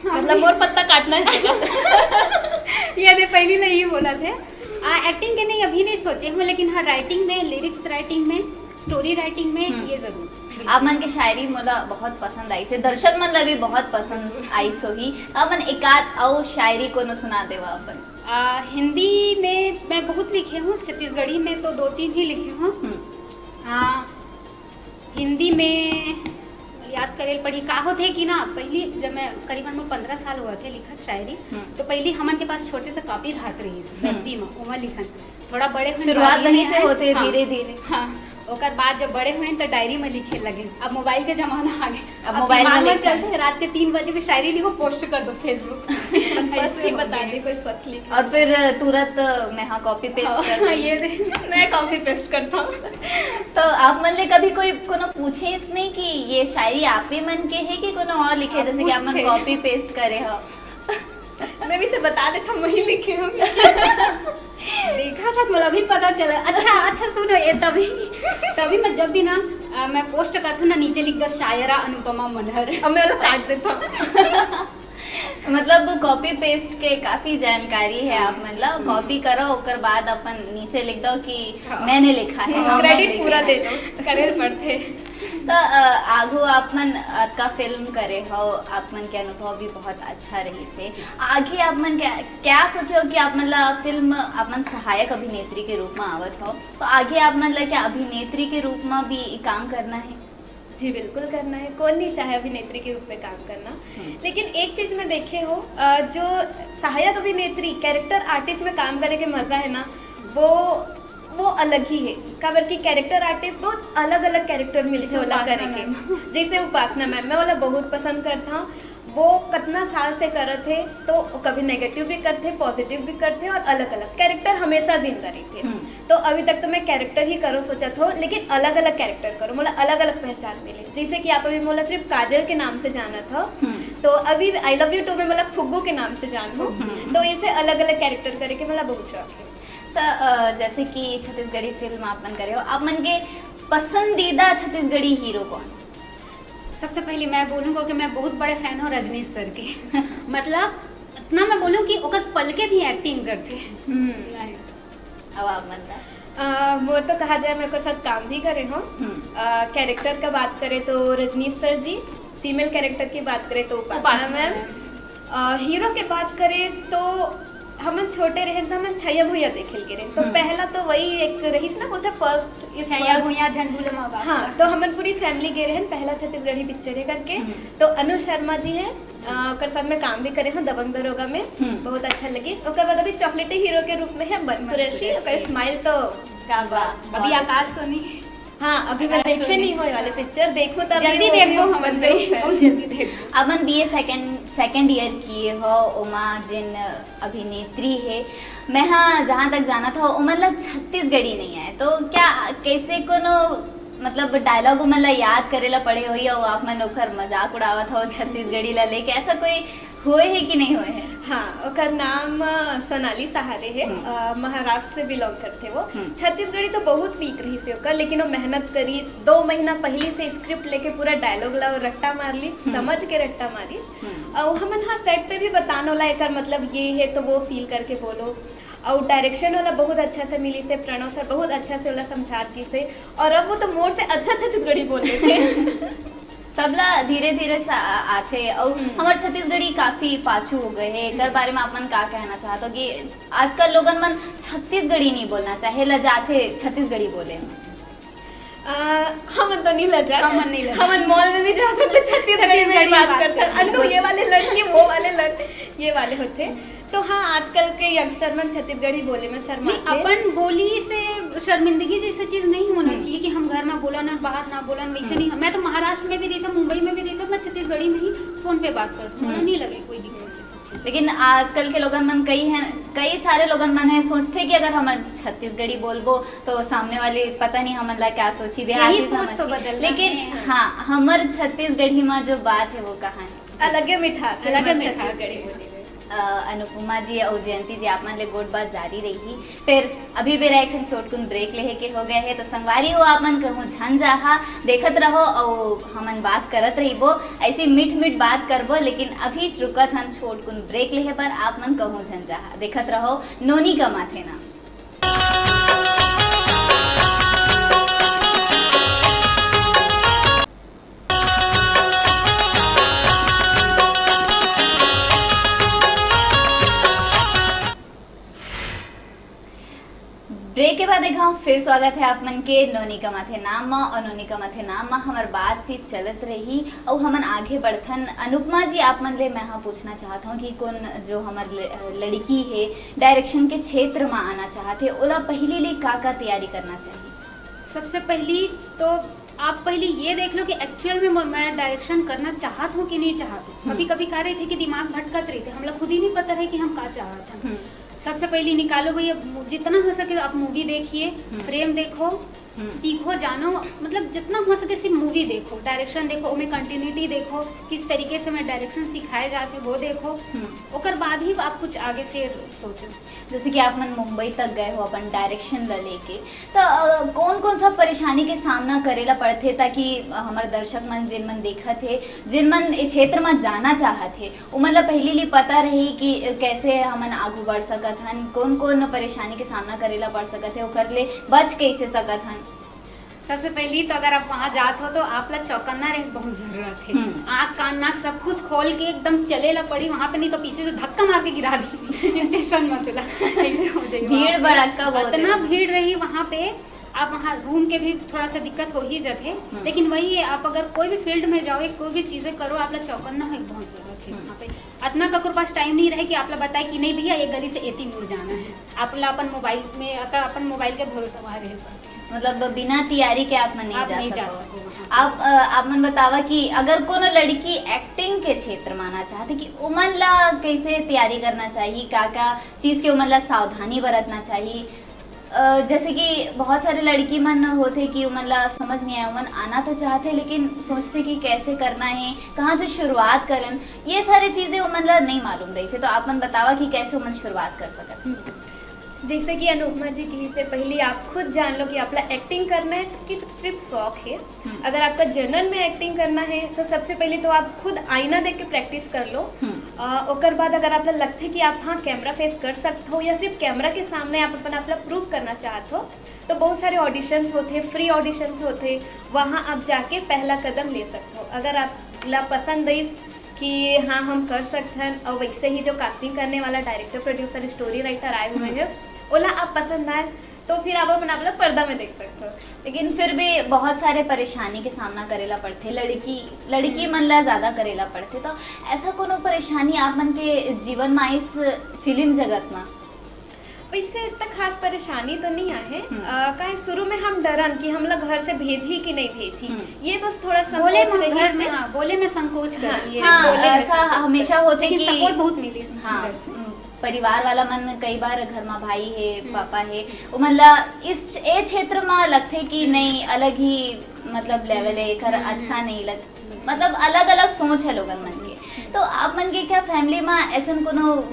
मतलब मोर पत्ता काटना है तेरा। ये दे पहली ले ही बोला थे। आ, एक्टिंग के नहीं, अभी नहीं सोचे हूँ, लेकिन हाँ, राइटिंग में, लिरिक्स राइटिंग में, स्टोरी राइटिंग में, हम्म। ये जरूर। आप मन के शायरी मोला बहुत पसंद आइस हे, दर्शक मन ला भी बहुत पसंद आइस होही। आप मन एकाध अउ शायरी कोनो सुना देवा अपन। आ, हिंदी में मैं बहुत लिखे हूँ, छत्तीसगढ़ी में तो दो तीन ही लिखे हूँ। हम्म। आ, हिंदी में याद करे ल पड़ी, का होथे कि ना, पहली जब मैं करीबन मैं पंद्रह साल हुआ थे लिखत शायरी, हम्म। तो पहली हमन के पास छोटे से कॉपी रहत रही, हम्म। दसवीं में, ओमा लिखन। थोड़ा बड़े हुए शुरुआत बाद में वहीं से आए। होथे, हाँ। धीरे-धीरे। हाँ, ओकर बाद जब बड़े हुए तो डायरी में लिखे लगे। अब मोबाइल के जमाना आ गए। अब अब मोबाइल में दिमाग में लिखन। चलते हैं, रात के तीन बजे भी शायरी लिखो, पोस्ट कर दो Facebook। फर्स्ट ही बता दे, कोई फर्स्ट लिख। और फिर तुरंत मैं, हाँ, कॉपी पेस्ट हाँ, कर दूँ। ये दे। मैं कॉपी पेस्ट करता हूँ। तो आप मन ले कभी कोई कोनो पूछे इसने कि ये शायरी आप ही मन के है कि कोनो और लिखे, आप जैसे कि आप मन पूछते। कॉपी पेस्ट करे हो? मैं भी से बता देता, वही लिखे होंगे। देखा था, मोला भी पता चला। अच्छा, अच्छा, सुनो, ये तभी, तभी मैं जब भी ना, आ, मैं पोस्ट करता हूँ ना, नीचे लिख दो शायरा अनुपमा मनहर। अब मैं वाला काट देता हूँ। मतलब, कॉपी पेस्ट के काफी जानकारी है आप मन ला। कॉपी करो, ओकर बाद अपन नीचे लिख दो कि हाँ। मैंने लिखा है, हमने क्रेडिट लिखा पूरा है। ले लो, करे पड़थे। तो अ, आगू आप मन अतका फिल्म करे हो, आप मन के अनुभव भी बहुत अच्छा रहिस हे। आगे आप मन क्या, क्या सोचे हो कि आप मन ला फिल्म, आप मन सहायक अभिनेत्री के रूप में आवत हो, तो आगे आप मन ला क्या अभिनेत्री के रूप में भी काम करना है? जी, बिल्कुल करना है। कौन नहीं चाहे अभिनेत्री के रूप में काम करना? लेकिन एक चीज मैं देखे हो, अ, जो सहायक अभिनेत्री, कैरेक्टर आर्टिस्ट में काम करे के मजा है ना, वो वो अलग ही है। काबर कि कैरेक्टर आर्टिस्ट बहुत अलग अलग कैरेक्टर मिलथे जैसे ओला उपासना करे के। मैम। जैसे उपासना मैम, मैं ओला बहुत पसंद करता हूँ। वो कितना साल से करत हे, तो कभी नेगेटिव भी करथे, पॉजिटिव भी करथे और अलग अलग कैरेक्टर हमेशा जिंदा रहिथे। हम्म। तो अभी तक तो मैं कैरेक्टर ही करो सोचत हो, लेकिन अलग अलग कैरेक्टर करो, मोला अलग अलग पहचान मिले। जैसे कि आप अभी मोला सिर्फ काजल के नाम से जानत हो, हम्म। तो अभी आई लव यू टू में मोला फुग्गू के नाम से जान हो। हम्म। तो इसे अलग अलग कैरेक्टर करे के मोला बहुत शौक है। तो अ, जैसे कि छत्तीसगढ़ी फिल्म आप मन करे हो, आप मन के पसंदीदा छत्तीसगढ़ी हीरो कौन? सबसे पहले मैं बोलूँ, क्योंकि मैं बहुत बड़े फैन हूँ रजनीश सर के। मतलब, इतना मैं बोलूँ कि ओकर पलके भी एक्टिंग करते हैं। अब आप मन ला। अ, मोर तो कहा जाए, मैं ओकर साथ काम भी करे हूँ। हम्म। अ, कैरेक्टर का बात करें तो रजनीश सर जी, फीमेल कैरेक्टर की बात करें तो उपासना उपासना मैम, मैम। अ, हीरो के बात करें तो हमन छोटे रहे तो हमन छैया भुइया देखे के रहे, तो हम्म। पहला तो वही एक रहीस ना, बोलते फर्स्ट इस छैया भुइया झंडू लमावा। हाँ, तो हमन पूरी फैमिली गए रहन, पहला छत्तीसगढ़ी पिक्चर है करके। हम्म। तो अनु शर्मा जी है, अ, ओकर साथ में काम भी करे हूँ दबंग दरोगा में। हम्म। बहुत अच्छा लगी। ओकर बाद अभी चॉकलेटी हीरो के रूप में है मन मन कुरैशी। कुरैशी। ओकर स्माइल तो क्या बात। अभी आकाश सोनी। हाँ, अभी मैं आकाश देखे सोनी। नहीं हो वाले पिक्चर, देखूँ तब जल्दी देखबो हमन, बहुत जल्दी देखबो। अपन बीए सेकंड, सेकंड ईयर किए हो, ओमा जिन अभिनेत्री है, मैं हाँ जहाँ तक जाना था, ओमन ला छत्तीसगढ़ी नहीं आए, तो क्या कैसे कोनो मतलब डायलॉग ओमन ला याद करे ला पड़े हो, या वो आप मन ओखर मजाक उड़ावत हो छत्तीसगढ़ी ला लेके, ऐसा कोई होए है कि नहीं होए है? हाँ, ओकर नाम अ, सोनाली सहारे है। हम्म। अ, महाराष्ट्र से बिलोंग करते वो। हम्म। छत्तीसगढ़ी तो बहुत वीक रही से ओकर, लेकिन वो मेहनत करी, दो महीना पहले से स्क्रिप्ट लेके पूरा डायलॉग ला रट्टा मार ली, हम्म। समझ के रट्टा मारी। हम्म। और हमन हाँ सेट पे भी बतान होला एकर मतलब ये है तो वो फील करके बोलो। और डायरेक्शन वाला बहुत अच्छा से मिली से, प्रणव सर बहुत अच्छा से वाला समझा दी से, और अब वो तो मोर से अच्छा छत्तीसगढ़ी बोल लेते हैं। सबला धीरे धीरे सा आ- आथे। और हम्म। हमार छत्तीसगढ़ी काफी पाछू हो गए है, एकर बारे में आप मन का कहना चाहत हो कि आजकल लोगन मन छत्तीसगढ़ी नहीं बोलना चाहे, लजाथे छत्तीसगढ़ी बोले में? आ, हमन तो नहीं लजा। हमन नहीं लजा। हमन मॉल में भी जाते तो छत्तीसगढ़ी में ही छत्तीसगढ़ी बात बात करते हैं। करते हैं। अन्नू ये वाले लड़ कि वो वाले लड़, ये वाले होते। तो हाँ, आजकल के यंगस्टर मन छत्तीसगढ़ी बोले में नहीं, शर्माते। अपन बोली से शर्मिंदगी जैसे चीज नहीं होना चाहिए कि हम घर में बोलन और बाहर ना बोलन, वैसे नहीं। मैं तो महाराष्ट्र में भी रही था, मुंबई में भी रही था, मैं छत्तीसगढ़ी में ही फोन पे बात करती हूँ, मुझे नहीं लगे कोई दिक्कत। लेकिन आजकल के लोगन मन कई है, कई सारे लोगन मन है सोचते कि अगर हम छत्तीसगढ़ी बोलबो तो सामने वाले पता नहीं हमन ला क्या सोची, देहाती यही सोच तो समझी। बदलना लेकिन है। हाँ, हमर छत्तीसगढ़ी में जो बात है वो कहाँ है? अलगे मिठास है अलगे हमर मिठास छत्तीसगढ़ी है। बोली में। अ, अनुपमा जी और जयंती जी, आप मन ले गोठ बात जारी रही। फिर अभी बेरा एक ठन छोटकुन ब्रेक लेहे के हो गए है, तो संगवारी हो, आप मन कहूँ झन जाहा, देखत रहो और हमन बात करत रहिबो, ऐसी मीठ मीठ बात करबो। लेकिन अभी रुकत हन छोटकुन ब्रेक लेहे बर, आप मन कहूँ झन जाहा, देखत रहो नोनी कमाथे ना। ब्रेक के बाद एक घाव फिर स्वागत है आप मन के नोनी कमाथे नाम मा। और नोनी कमाथे नाम मा हमर बातचीत चलत रही और हमन आगे बढ़थन। अनुपमा जी, आप मन ले मैं हा पूछना चाहत हूँ कि कौन जो हमर ल-, लड़की है डायरेक्शन के क्षेत्र मा आना चाहत है, ओला पहली ले का का तैयारी करना चाहिए? सबसे पहली तो आप पहले ये देख लो कि एक्चुअल में मैं डायरेक्शन करना चाहत हूँ कि नहीं चाहत हूँ। कभी कभी का रही थे कि दिमाग भटकत रही थे, हम लोग खुद ही नहीं पता रहे कि हम का चाहत हैं। हम्म। सबसे पहले निकालो भैया, जितना हो सके आप मूवी देखिए, फ्रेम देखो, हम्म। सीखो, जानो, मतलब जितना हो सके सिर्फ मूवी देखो, डायरेक्शन देखो, उमें कंटिन्यूटी देखो, किस तरीके से मैं डायरेक्शन सिखाए जाते वो देखो। हम्म। ओकर बाद ही आप कुछ आगे फिर सोचो। जैसे कि आप मन मुंबई तक गए हो अपन डायरेक्शन ला लेके, तो अ, कौन कौन सा परेशानी के सामना करेला पड़थे, ताकि हमर दर्शक मन, जिन मन देखत हे, जिन मन ए क्षेत्र में जाना चाहत हे, उमन ला पहली ले पता रही कि कैसे हमन आगू बढ़ सकत हन, कौन कौन परेशानी के सामना करेला पड़ सकत हे, ओकर ले बच कैसे सकत हन? सबसे पहली तो अगर आप वहाँ जात हो तो आप ला चौकन्ना रहे बहुत जरूरत है। हम्म। आँख कान नाक सब कुछ खोल के एकदम चले ला पड़ी वहाँ पे, नहीं तो पीछे से धक्का मार के गिरा दी स्टेशन में तुला, ऐसे हो जाए। भीड़ भड़क्का बहुत इतना है। भीड़ रही वहाँ पे। आप वहाँ घूम के भी थोड़ा सा दिक्कत हो ही जाते, हम्म। लेकिन वही है, आप अगर कोई भी फील्ड में जाओ, कोई भी चीजें करो, आप ला चौकन्ना होए बहुत जरूरत है हम्म। वहाँ पे। इतना का कोई पास टाइम नहीं रहे कि आप ला बताए कि नहीं भैया, ये गली से एती मुड़ जाना है। आप ला अपन मोबाइल में, अगर अपन मोबाइल के भरोसा वहाँ रहे पड़ते। मतलब बिना तैयारी के आप मन नहीं आप जा नहीं जा सको। सको वहाँ। आप अ, आप मन बतावा कि अगर कोनो लड़की एक्टिंग के क्षेत्र में आना चाहते कि उमन ला कैसे तैयारी करना चाहिए, का का चीज के उमन ला सावधानी बरतना चाहिए? अ, जैसे कि बहुत सारे लड़की मन होते कि उमन ला समझ नहीं आए, उमन आना तो चाहते लेकिन सोचते कि कैसे करना है, कहाँ से शुरुआत करन, ये सारी चीजें उमन ला नहीं मालूम रही थे। तो आप मन बतावा कि कैसे उमन शुरुआत कर सकत। जैसे कि अनुपमा जी कही से पहले आप खुद जान लो कि आपला एक्टिंग करना है कि सिर्फ शौक है। हम्म। अगर आपका जनरल में एक्टिंग करना है तो सबसे पहले तो आप खुद आईना देख के प्रैक्टिस कर लो। हम्म। अ, ओकर बाद अगर आप लगते कि आप हाँ कैमरा फेस कर सकते हो या सिर्फ कैमरा के सामने आप अपन आप प्रूव करना चाहते हो तो बहुत सारे ऑडिशंस होते, फ्री ऑडिशंस होते, वहाँ आप जाके पहला कदम ले सकते हो। अगर आप ला पसंद आइस कि हाँ हम कर सकते हैं और वैसे ही जो कास्टिंग करने वाला डायरेक्टर प्रोड्यूसर स्टोरी राइटर आए हुए हैं ओला आप पसंद आए तो फिर आप अपन आप ला पर्दा में देख सकते हो। लेकिन फिर भी बहुत सारे परेशानी के सामना करेला पड़थे लड़की लड़की मन ला ज्यादा करेला पड़थे। तो ऐसा कोनो परेशानी आप मन के जीवन में इस फिल्म जगत में? वैसे इतना खास परेशानी तो नहीं आए है। हम्म। अ, काहे शुरू में हम डरन कि हम लोग घर से भेजी कि नहीं भेजी, हम्म। ये बस थोड़ा बोले संकोच में रही घर से। में, हाँ, बोले में संकोच कर हाँ, रही है। हाँ, बोले में ऐसा संकोच हमेशा कर- होते लेकिन कि सपोर्ट बहुत मिली हाँ, घर से। उम, परिवार वाला मन, कई बार घर में भाई है, पापा है, उमन ला इस ए क्षेत्र में लगथे कि नहीं, अलग ही मतलब लेवल है, एकर अच्छा नहीं लग, मतलब अलग अलग सोच है लोगन मन के। तो आप मन के क्या फैमिली में ऐसन कोनो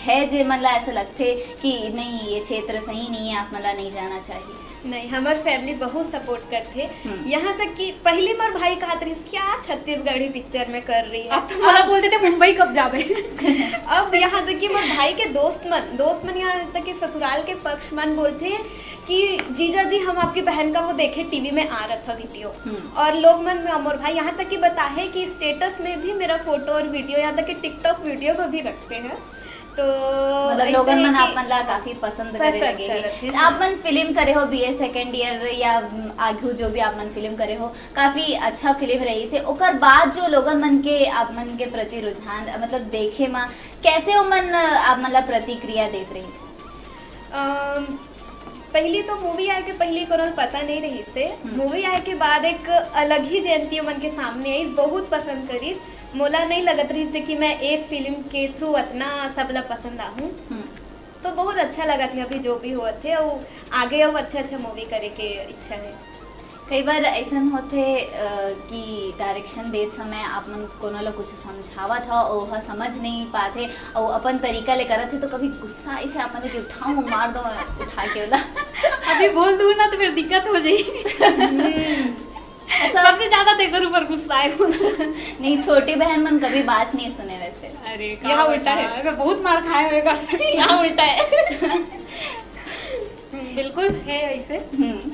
है जे मन ला ऐसा लगथे कि नहीं, ये क्षेत्र सही नहीं है, आप मन ला नहीं जाना चाहिए? नहीं, हमार फैमिली बहुत सपोर्ट करथे। हम्म। यहाँ तक कि पहले मोर भाई कहत रहिस क्या छत्तीसगढ़ी पिक्चर में कर रही है। आप तो मला बोलते थे मुंबई कब जाबे। अब यहाँ तक कि मोर भाई के दोस्त मन, दोस्त मन यहाँ तक कि ससुराल के पक्ष मन बोलथे कि जीजा जी हम आपकी बहन का वो देखे टीवी में आ रहा था वीडियो। हम्म। और लोग मन मोर भाई यहाँ तक कि बताहे कि स्टेटस में भी मेरा फोटो और वीडियो, यहाँ तक कि टिकटॉक वीडियो को भी रखते हैं। तो मतलब ऐसे लोगन है मन कि आप मन ला काफी पसंद करे पसंद लगे करत हे। हे। आप मन फिल्म करे हो बीए सेकंड ईयर या उम, आगू जो भी आप मन फिल्म करे हो, काफी अच्छा फिल्म रहिस हे। ओकर बाद जो लोगन मन के आप मन के प्रति रुझान मतलब देखे मा कैसे ओमन आप मन ला प्रतिक्रिया देत रहिस हे? अम, पहली तो मूवी आए के पहली कोनो पता नहीं रहिस हे। हम्म। मूवी आए के बाद एक अलग ही जयंती मन के सामने आई, बहुत पसंद करिस। मोला नहीं लगत रहिस हे कि मैं एक फिल्म के थ्रू अतना सबला पसंद आहूँ। हम्म। तो बहुत अच्छा लगत हे अभी जो भी होत हे, और आगे और अच्छा अच्छा मूवी करे के इच्छा है। कई बार ऐसन होथे अ, कि डायरेक्शन देत समय आप मन कोनो ला कुछ समझावत हो, ओह समझ नहीं पाथे, और अपन तरीका ले करत हे, तो कभी गुस्सा ऐसे आप मन के उठाऊं, मार दो, उठा के ओला। अभी बोल दूँ ना तो फिर दिक्कत हो जाएगी। ऐसा सबसे ज्यादा तेकर ऊपर गुस्सा है। नहीं, छोटी बहन मन कभी बात नहीं सुने वैसे। अरे यहाँ उल्टा है। मैं बहुत मार खाए हुए घर से। यहाँ उल्टा है। बिल्कुल है ऐसे। हम्म।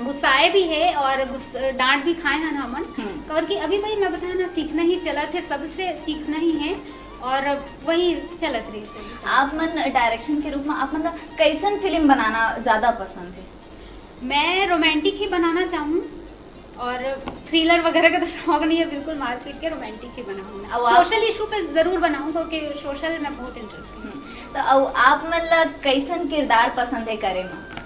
गुस्साए भी है और गुस्स- डांट भी खाए हैं ना हमन। हम्म। और कि अभी भाई मैं बताया ना, सीखना ही चलत हे, सबसे सीखना ही है और वही चलत रही। आप मन डायरेक्शन के रूप में आप मन ला कैसन फिल्म बनाना ज्यादा पसंद है? मैं रोमांटिक ही बनाना चाहूँ और थ्रिलर वगैरह का तो शौक नहीं है बिल्कुल, मारपीट के रोमांटिक ही बनाऊँ। अब आप- सोशल इशू पे जरूर बनाऊँ क्योंकि सोशल में बहुत इंटरेस्ट है। हम्म। तो अब आप मन ला कैसन किरदार पसंद है करे में?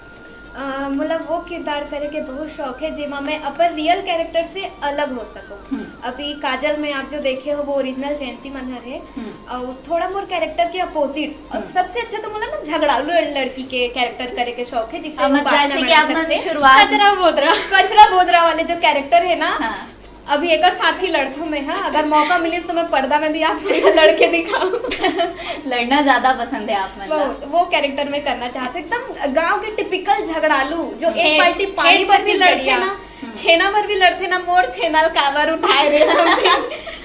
अ, मतलब वो किरदार करे के बहुत शौक है जेमा मैं अपन रियल कैरेक्टर से अलग हो सकूं। हम्म। अभी काजल में आप जो देखे हो, वो ओरिजिनल जयंती मनहर है। हम्म। और थोड़ा मोर कैरेक्टर के अपोजिट, और हम्म। सबसे अच्छा तो मोला ना झगड़ालू लड़की के कैरेक्टर करे के शौक है, जिससे हाँ, वो मतलब बांटना जैसे कि मेहनत आप मन करते। शुरुआत कचरा बोदरा। कचरा बोदरा वाले जो कैरेक्टर है ना, हाँ। अभी एक साथ ही लड़थो मैं। हाँ, अगर मौका मिले तो मैं पर्दा में भी आप लड़के दिखाऊं। लड़ना ज्यादा पसंद है आप मन ला। वो, वो कैरेक्टर में करना चाहते, एकदम गांव के टिपिकल झगड़ालू, जो एक हेड- बाल्टी पानी हेड पर भी लड़ते छत्तीसगढ़िया। ना, छेना पर भी लड़ते ना, मोर छेना ल काबर उठाए रे, something।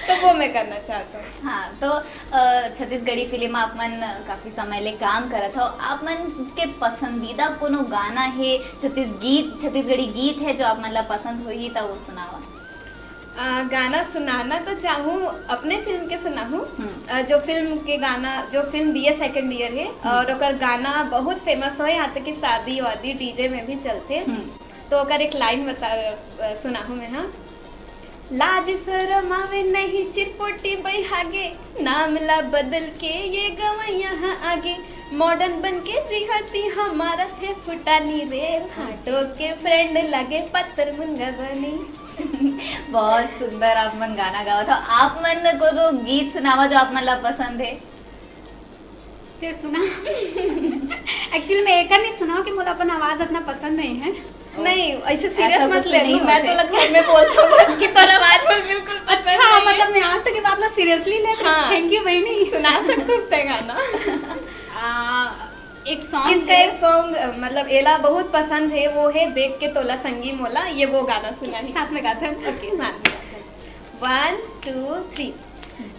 तो वो मैं करना चाहता हूँ। हाँ, तो अ, छत्तीसगढ़ी फिल्म आप मन काफी समय ले काम करत हो, आप मन के पसंदीदा कोनो गाना है, छत्तीस गीत, छत्तीसगढ़ी गीत है जो आप मन ला पसंद होही, त वो सुनावा। आ, गाना सुनाना तो चाहूँ, अपने फिल्म के सुनाहूँ। हम्म। आ, जो फिल्म के गाना, जो फिल्म बीए सेकंड ईयर है और ओकर गाना बहुत फेमस हो, यहाँ तक कि शादी वादी डीजे में भी चलते। हम्म। तो ओकर एक लाइन बता, आ, सुनाहूँ मैं। हाँ, लाज शरम आवे नहीं चिरपोटी बइहागे, नाम ला बदल के ये गवैया हाँ आगे, मॉडर्न बन के जिहाती हमारा थे फुटानी रे, भाटो के फ्रेंड लगे पत्थर मुनगा बनी। बहुत सुंदर आप मन गाना गावत हो। आप मन कोनो गीत सुनावा जो आप मन ला पसंद है। ते सुना। एक्चुअली मैं एकर नहीं सुनाऊँ कि मोला अपन आवाज इतना पसंद नहीं है। नहीं, ऐसे ऐसा सीरियस मत कुछ ले नहीं तू। मैं होते। तो लग घर में बोलता हूँ बस कि तोर आवाज में बिल्कुल पसंद अच्छा, नहीं है। मतलब मैं आज तक ये बात ला सीरियसली लेते। हाँ। थैंक यू बहनी। सुना सकते उसका गाना। आ, एक सॉन्ग इसका एक सॉन्ग, मतलब एला बहुत पसंद है, वो है देख के तोला संगी मोला, ये वो गाना सुना है। साथ में गाते हैं। ओके, साथ में। One two three.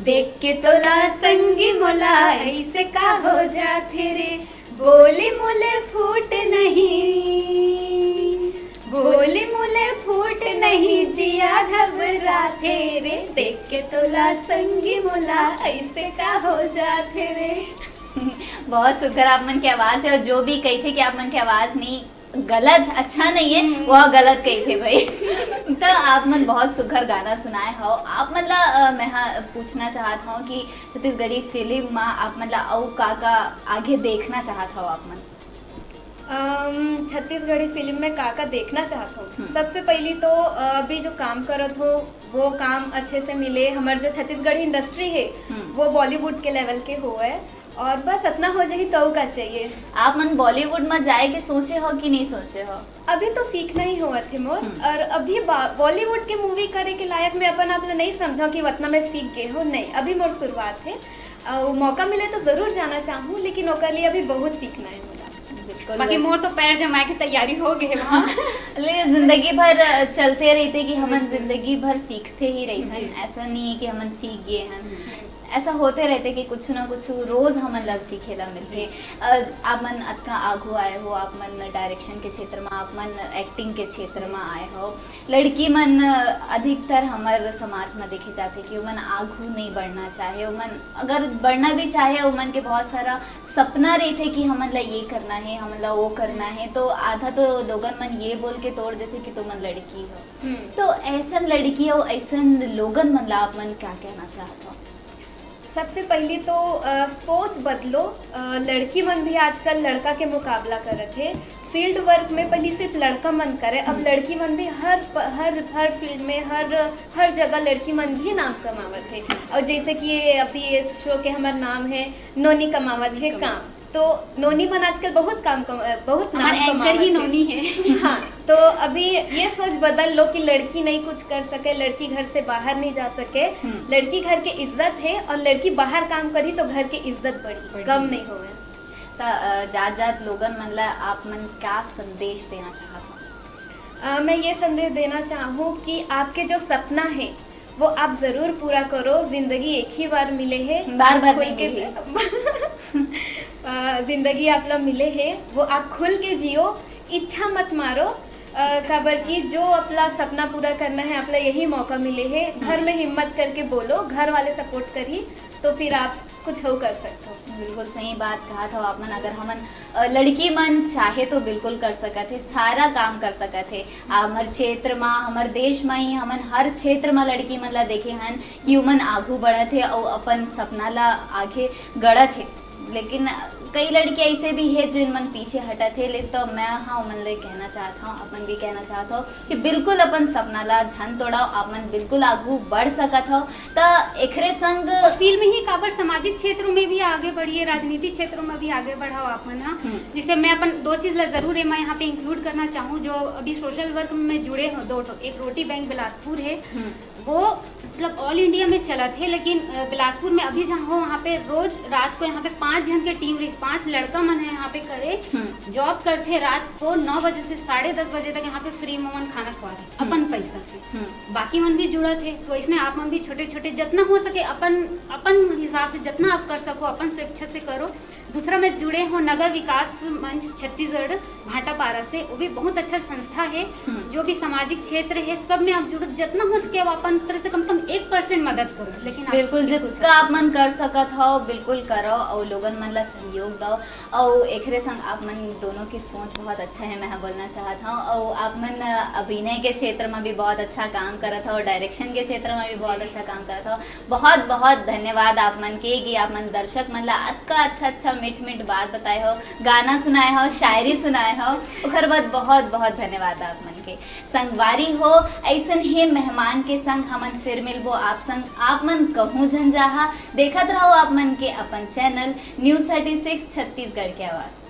देख के तोला संगी मोला, ऐसे का हो जाथे रे, बोली मुले फूट नहीं, बोली मुले फूट नहीं, जिया घबराथे रे, देख के तोला संगी मोला, ऐसे का हो जाथे रे। बहुत सुंदर आप मन के आवाज है, और जो भी कही थे कि आप मन के आवाज नहीं गलत, अच्छा नहीं है, वो गलत कही थे भाई। तो आप मन बहुत सुघर गाना सुनाए हो। आप मन ला अ, मैं हा पूछना चाहत हूँ कि छत्तीसगढ़ी फिल्म में आप मन ला अउ का का आगे देखना चाहत हो आप मन? अम, छत्तीसगढ़ी फिल्म में का का देखना चाहत हो? हम्म। सबसे पहली तो अ, अभी जो काम करत हो, वो काम अच्छे से मिले। हमार जो छत्तीसगढ़ी इंडस्ट्री है, हम्म। वो बॉलीवुड के लेवल के होवे, और बस इतना हो जाही तो का चाहिए। आप मन बॉलीवुड में जाए के सोचे हो कि नहीं सोचे हो? अभी तो सीखना ही होवत है मोर, हम्म। और अभी बा- बॉलीवुड के मूवी करे के लायक मैं अपन आप ला नहीं समझा कि उतना मैं सीख गए हो, नहीं, अभी मोर शुरुआत है। और मौका मिले तो जरूर जाना चाहूँ, लेकिन ओकर लिए अभी बहुत सीखना है मोला। बिल्कुल। बाकी मोर तो पैर जमाए के तैयारी हो गए वहाँ। ले जिंदगी भर चलते रहते कि हमन जिंदगी भर सीखते ही रहते हैं। ऐसा नहीं है कि हमन सीख गए हैं, ऐसा होते रहते कि कुछ ना कुछ रोज हमन ला सीखे ला मिलते। अ, आप मन अतका आगू आए हो, आप मन डायरेक्शन के क्षेत्र में, आप मन एक्टिंग के क्षेत्र में आए हो। लड़की मन अधिकतर हमर समाज में देखे जाथे कि ओमन आगू नहीं बढ़ना चाहे, ओमन अगर बढ़ना भी चाहे, ओमन के बहुत सारा सपना रहिथे कि हमन ला ये करना है, हमन ला वो करना है, तो आधा तो लोगन मन ये बोल के तोड़ देथे कि तुमन लड़की हो। हम्म। तो ऐसन लड़की अउ ऐसन लोगन मन ला आप मन क्या कहना चाहत हो? सबसे पहली तो अ, सोच बदलो। अ, लड़की मन भी आजकल लड़का के मुकाबला करत है। फील्ड वर्क में पहली सिर्फ लड़का मन करे, अब लड़की मन भी हर प- हर हर फील्ड में, हर हर जगह लड़की मन भी नाम कमावत है। और जैसे कि ये अभी ये शो के हमार नाम है नोनी कमावत है काम, तो नोनी मन आजकल बहुत काम कमा, बहुत नाम हमारे एंकर कमावत ही है। नोनी है। हाँ, तो अभी ये सोच बदल लो कि लड़की नहीं कुछ कर सके, लड़की घर से बाहर नहीं जा सके। हम्म। लड़की घर के इज्जत है और लड़की बाहर काम करी तो घर के इज्जत बढ़ी, बढ़ी। कम नहीं होवे। त अ, जात जात लोगन मन ला आप मन क्या संदेश देना चाहत हो? अ, मैं ये संदेश देना चाहूँ कि आपके जो सपना है वो आप जरूर पूरा करो। जिंदगी एक ही बार मिले है, बार बार खुल नहीं के मिली। अ, जिंदगी आप ला मिले है, वो आप खुल के जियो, इच्छा मत मारो। अ, काबर कि जो अपना सपना पूरा करना है, आप ला यही मौका मिले है। घर में हिम्मत करके बोलो, घर वाले सपोर्ट करी तो फिर आप कुछ हो कर सकते हो। बिल्कुल सही बात कहा था आप मन। अगर हमन अ, लड़की मन चाहे तो बिल्कुल कर सकत है, सारा काम कर सकत है। हमर क्षेत्र मा, हमर देश मा ही हमन हर क्षेत्र मा लड़की मन ला देखे हन कि उमन आगू बढ़त है और अपन सपना ला आगे गढ़त है। लेकिन अ, कई लड़की ऐसे भी हे, जिन मन पीछे हटत हे, ले तो मैं हा ओमन ले कहना चाहत हूँ, अपन भी कहना चाहत हूँ कि बिल्कुल अपन सपना ला झन तोड़ाओ, आप मन बिल्कुल आगू बढ़ सकत हो। त एखरे संग फिल्म ही काबर, सामाजिक क्षेत्रों में भी आगे बढ़िए, राजनीति क्षेत्रों में भी आगे बढ़ाओ आप मन हा। हम्म। जैसे मैं अपन दो चीज ला जरूर एमा यहाँ पे इंक्लूड करना चाहूँ, जो अभी सोशल वर्क में जुड़े हो दो ठो, एक रोटी बैंक बिलासपुर है, हम्म, वो मतलब ऑल इंडिया में चलत है, लेकिन अ, बिलासपुर में अभी जहाँ हो वहाँ पे रोज रात को यहाँ पे पाँच जन के टीम रही, पाँच लड़का मन है यहाँ पे करे, हम्म, जॉब करते रात को नौ बजे से साढ़े दस बजे तक यहाँ पे फ्री में ओमन खाना खवाथे अपन पैसा से। हम्म, बाकी मन भी जुड़त हे, तो इसमें आप मन भी छोटे छोटे जितना हो सके अपन अपन हिसाब से जितना आप कर सको अपन स्वेच्छा से करो। दूसरा मैं जुड़े हो नगर विकास मंच छत्तीसगढ़ भाटापारा से, वो भी बहुत अच्छा संस्था है। हम्म। जो भी सामाजिक क्षेत्र है सब में आप जुड़ो, जितना हो सके आप अपन तरह से कम से कम एक परसेंट मदद करो, लेकिन आप बिल्कुल, बिल्कुल जितना आप मन कर सकत हो बिल्कुल करो, और लोगन मन ला सहयोग दो। और एकरे संग आप मन दोनों की सोच बहुत अच्छा है, मैं बोलना चाहत हूँ। और आप मन अभिनय के क्षेत्र में भी बहुत अच्छा काम करत हो, डायरेक्शन के क्षेत्र में भी बहुत अच्छा काम करत हो। बहुत बहुत धन्यवाद आप मन के कि आप मन दर्शक मन ला अतका अच्छा अच्छा मीठ मीठ बात बताए हो, गाना सुनाए हो, शायरी सुनाए हो, ओकर बाद बहुत बहुत धन्यवाद आप मन के। संगवारी हो, ऐसन ही मेहमान के संग हमन फिर मिलबो आप संग। आप मन कहूँ झन जाहा, देखत रहो आप मन के अपन channel news thirty six Chhattisgarh के आवाज।